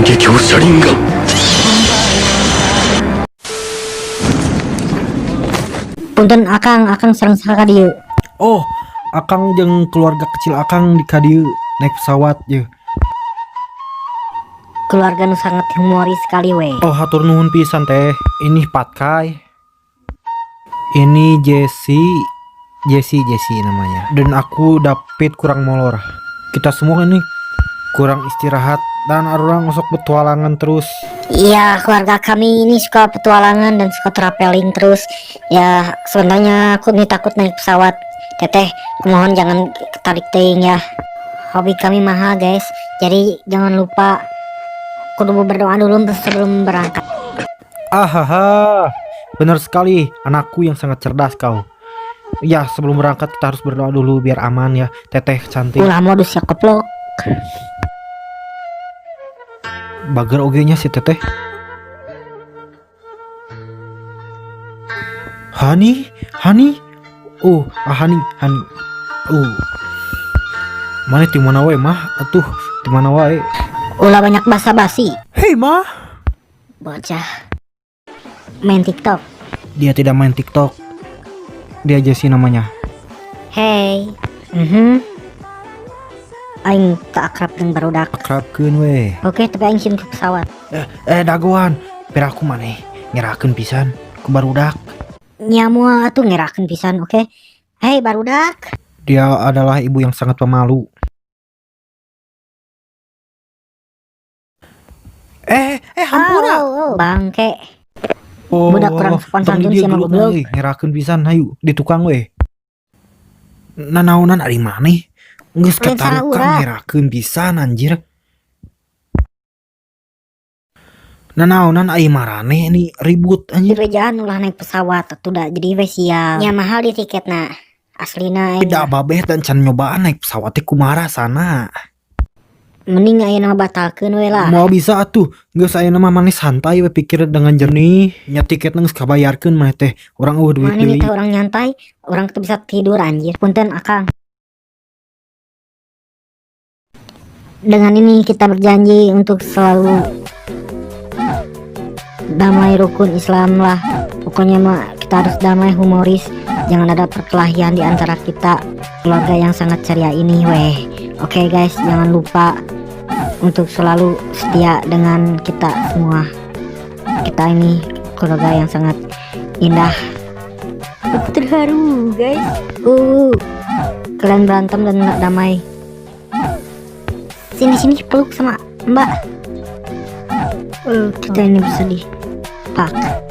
万華鏡車輪ガン。 Punten akang, akang sareng saha ka dieu? Oh, akang jeung keluarga kecil akang di kadieu naik pesawat ye. Keluarga nu sangat humoris sekali we. Oh, hatur nuhun pisan teh. Ini Patkai. Ini Jesse. Jesse Jesse namanya. Dan aku David kurang molor. Kita semua ini kurang istirahat dan orang sok petualangan terus. Iya, keluarga kami ini suka petualangan dan suka traveling terus. Ya, sebenarnya aku nih takut naik pesawat. Teteh, mohon jangan tarik teuing ya. Hobi kami mahal, guys. Jadi jangan lupa kudu berdoa dulu sebelum berangkat. Ahaha, benar sekali, anakku yang sangat cerdas kau. Ya, sebelum berangkat kita harus berdoa dulu biar aman ya, teteh cantik. Ulah modus ya koplok. Bager oge nya si teteh. Hani, Hani, oh, ah, Hani, Hani, oh. Mana di mana wae mah? Atuh, di mana wae? Ulah banyak basa-basi. Hei mah, Bocah. Main TikTok. Dia tidak main TikTok. Dia Jesse namanya. Hey. Aing tak akrab jeung barudak. Akrabkeun we. Oke, tapi aing sieun ke pesawat. Eh, dagoan. Piraku maneh ngerakeun pisan ku barudak. Nya moal atuh ngerakeun pisan, oke? Hey barudak. Dia adalah ibu yang sangat pemalu. Eh, eh, hampura. Oh, oh, bangke. Oh, Budak kurang sopan tong santun di dieu sih mah gelut goblok. euy, ngerakeun pisan hayu di tukang we. Nanaonan ari maneh? Geus Lain katarukan salah urang. Ngerakeun pisan anjir. Nanaonan ai maraneh ini ribut anjir. Dibejaan ulah naik pesawat atuh da jadi we sial. Nya mahal di tiketna. Aslina aing. Tidak babeh dan can nyobaan naik pesawat teh kumaha rasana. Mending ayeuna mah batalkeun we lah. Mau bisa atuh, geus ayeuna mah maneh santai we pikir dengan jernih. Nya tiket geus kabayarkeun maneh teh. Urang eueuh duit Mana deui. nih teh orang nyantai, orang tuh bisa tidur anjir. Punten akang. Dengan ini kita berjanji untuk selalu damai rukun Islam lah. Pokoknya mah kita harus damai humoris, jangan ada perkelahian di antara kita. Keluarga yang sangat ceria ini weh. Oke guys, jangan lupa untuk selalu setia dengan kita semua. Kita ini keluarga yang sangat indah. Aku terharu guys. Kalian berantem dan nggak damai. Sini sini peluk sama Mbak. Kita ini bersedih. Pak.